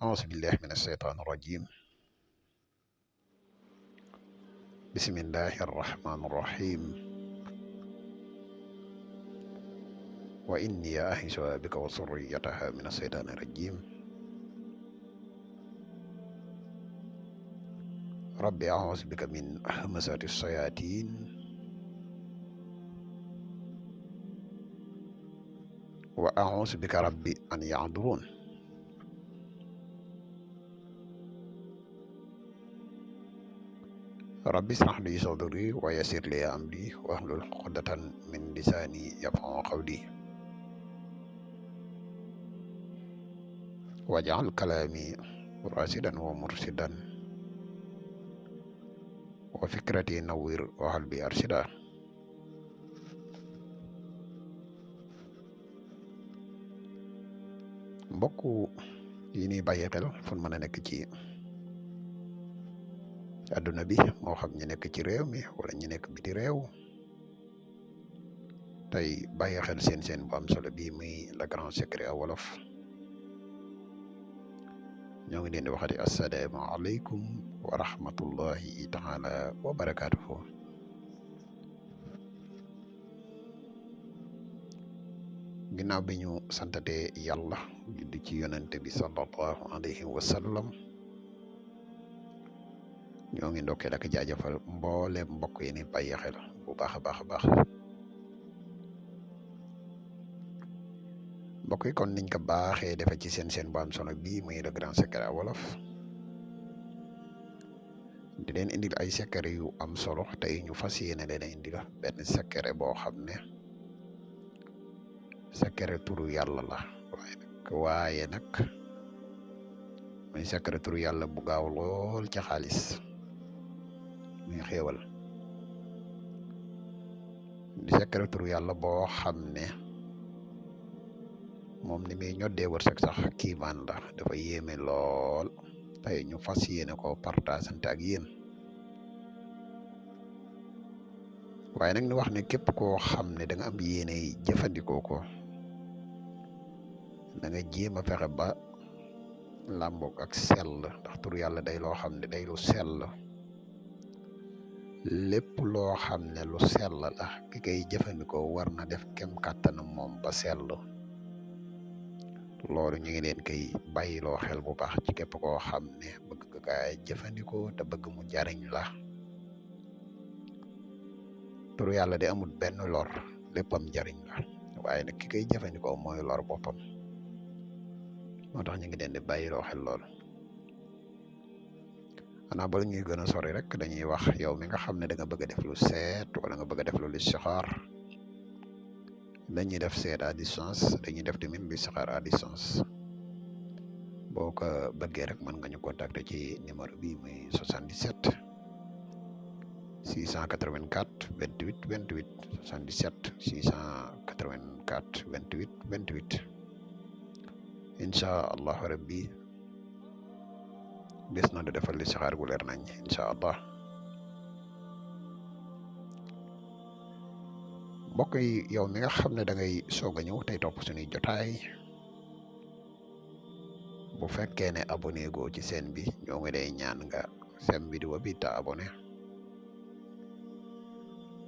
أعوذ بالله من الشيطان الرجيم. بسم الله الرحمن الرحيم. وإني أعيذها بك وذريتها من الشيطان الرجيم. رب أعوذ بك من همزات الشياطين وأعوذ بك ربي أن يحضرون. ربي اشرح لي صدري ويسر لي أمري واحلل عقدة من لساني يفقهوا قولي واجعل كلامي راشدا ومرشدا وفكرتي نوير وقلبي أرشدا. mbokk yi ni bàyyi xel fu mën a nekk ci àdduna bi moo xam ñi nekk ci réew mi wala ñi nekk biti réew tey bàyyi xel seen bu am solo bii muy le grand secret wolof ñoo ngi leen di waxati assalaamu aleykum wa rahmatullahi taala wa barakaatuhu. ginnaaw bi ñu santatee yàlla juddi ci yonente bi sallallahu alayhi wa sallam ñoo ngi ndokkeel ak jaajëfal mbooleem mbokk yi ni bàyyi xel bu baax a baax a baax. mbokk yi kon niñ ko baaxee defe ci seen bu am solo bii muy le grand secret wolof di leen indil ay secret yu am solo tey ñu fas yéene leen indil benn secret boo xam ne secret turu yàlla la waaye nag muy secret turu yàlla bu gaaw lool ci xaalis muy xéewal di secret turu yàlla boo xam ne moom ni muy ñoddee wërsëg sax kiimaan la dafa yéeme lool tey ñu fas yéene ko partageante ak yéen waaye nag ñu wax ne képp koo xam ne da nga am yéene jëfandikoo ko da nga jéem a fexe ba làmboog ak sell ndax turu yàlla day loo xam ne day lu sell lépp loo xam ne lu sell la ki koy jëfandikoo war na def kem kàttanam moom ba sell loolu ñu ngi leen koy bàyyiloo xel bu baax ci képp koo xam ne bëgg nga kaay jëfandikoo te bëgg mu jariñ la. turu yàlla de amul benn lor léppam jariñ la waaye nag ki koy jëfandikoo mooy lor boppam moo tax ñu ngi leen di bàyyiloo xel loolu. xanaa bala ñuy gën a sori rek dañuy wax yow mi nga xam ne da nga bëgg a def lu seet wala nga bëgg a def lu listixaar dañuy def seet à distance dañuy def tamit listixaar à distance boo ko bëggee rek mën nga ñu contacter ci numéro bi muy 77 684 28 28 77 684 28 28 incha allahu rabbi des na da defal listixaar gu leer nañ incha allah. mbokk yi yow mi nga xam ne da ngay soog a ñëw tey topp suñuy jotaay bu fekkee ne abonné goo ci seen bi ñoo ngi day ñaan nga sem vidéo bi ta abonné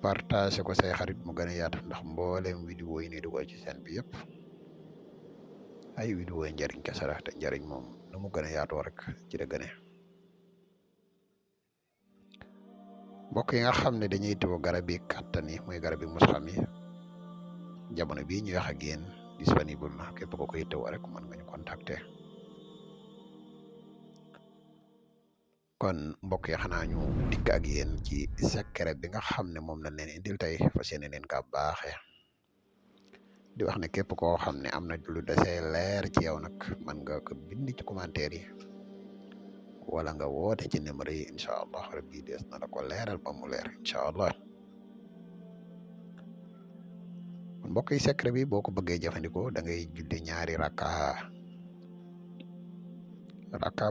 partage ko say xarit mu gën a yaatu ndax mboolem vidéo yi ni dugal ci seen bi yëpp ay vidéo yi njëriñ kese la te njëriñ moom nu mu gën a yaatoo rek ci la gëne. mbokk yi nga xam ne dañuy teew garab yi kàttan yi muy garab yi musxam yi jamono bii ñu wax ak yéen disponible na képp ko koy teew rek mën nga ñu contacter. kon mbokk yi xanaa ñu dikk ak yéen ci secret bi nga xam ne moom lañ leen indil tey fas yéene leen ka baaxee di wax ne képp koo xam ne am na lu desee leer ci yow nag mën nga ko bind ci commentaire yi wala nga woote ci numéro yi incha allah rabbi des na la ko leeral ba mu leer incha allah. mbokk yi secret bi boo ko bëggee jëfandikoo da ngay julli ñaari rakka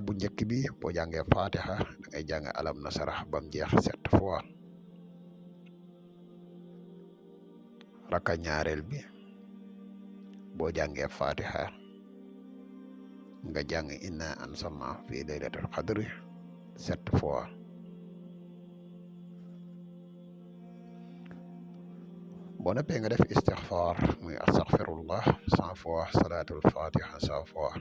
bu njëkk bi boo jàngee fatiha da ngay jàng alam nasarah bam jeex 7 fois. rakka ñaareel bi boo jàngee fatiha nga jàng inna anzalna fi laylatul qadri 7 fois. boo noppee nga def istixfar muy astaghfirullah 100 fois, salatul fatiha 100 fois.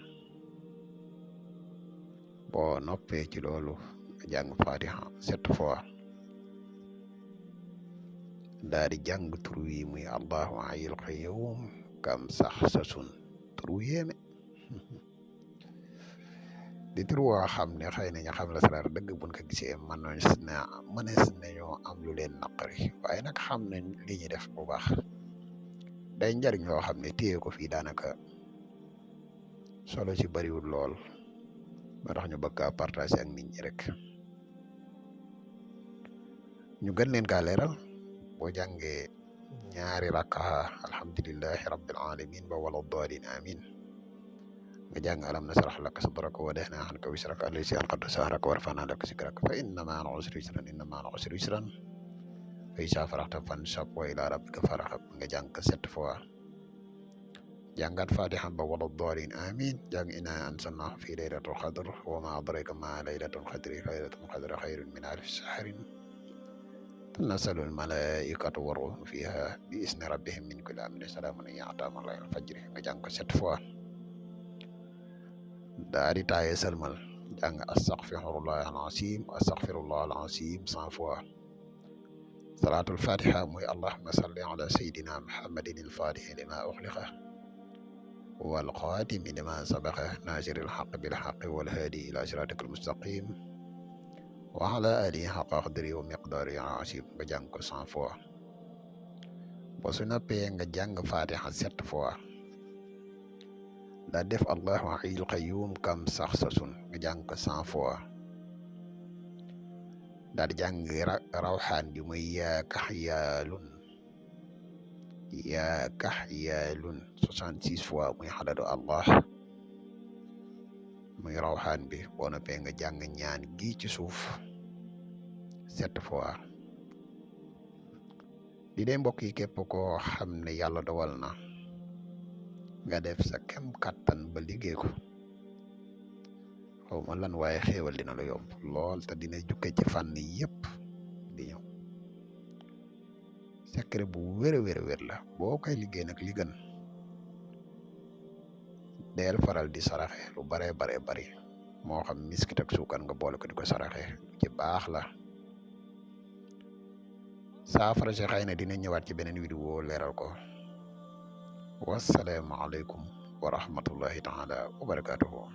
boo noppee ci loolu nga jàng fatiha 7 fois. daal di jàng tur wi muy allahu hayyul qayyum kam saxsasun, tur wu yéeme di tur woo xam ne xëy na ña xam la saraar dëgg buñ ko gisee mënees nañoo am lu leen naqari, waaye nag xam nañ li ñuy def bu baax. day njariñ loo xam ne téye ko fii daanaka solo ci bariwul lool, moo tax ñu bëgg a partager ak nit ñi rek. ñu gën leen kaa leeral. boo jàngee ñaari rakka alhamdulillahi rabbil alamin ba wala daalin amin, nga jàng alam nasrah laka sadraka wa wada'na anka wisraka allazi anqadha zahraka wa rafa'na laka zikraka fa inna ma'al usri yusran inna ma'al usri yusran fa izaa faragta fansab wa ila rabbika farghab, nga jàng 7 fois. jàngat fatiha ba wala daalin amin, jàng inna anzalnahu fi laylatul qadr wa ma adraka ma laylatul qadri khayrun min alfi shahrin tanazzalu al-malaa'ikatu war-ruuhu fiihaa bi izni rabbihim min kulli amrin salaamun hiya hattaa matla'il fajri, nga jàng ko 7 fois. daa di taaye sëlmal jàng astaghfirullah al-aziim 100 fois. salaatul fatiha muy allahumma salli ala sayyidina muhammadin al-faatihi limaa ughliqa wal khaatimi limaa sabaqa naasiril haqqi bil haqqi wal haadi ilaa siraatikal mustaqiim wa ala alihi haqqa qadri wa miqdaari al-aziim, nga jàng ko 100 fois. boo su noppee nga jàng fatiha 7 fois. daa def allahu hayyul qayyum kam saxsasun, nga jàng ko 100 fois. daa di jàng rawxaan bi muy yaa kaxyaalun 66 fois muy xadadu allah muy rawxaan bi. boo noppee nga jàng ñaan gi ci suuf 7 fois. di dee mbokk yi, képp koo xam ne yàlla dowal na nga def sa kem kattan ba liggéey ko, xaw ma lan waaye xéewal dina la yomb lool te dina jukke ci fànn yépp di ñëw. secret bu wér la. boo koy liggéey nag li gën deel faral di saraxe lu bare bari, moo xam miskit ak suukar nga boole ko di ko saraxe ci baax la. saafara si xëy na dina ñëwaat ci beneen vidéo leeral ko. wassalaamu aleykum wa rahmatullahi taala wa barakatuhu.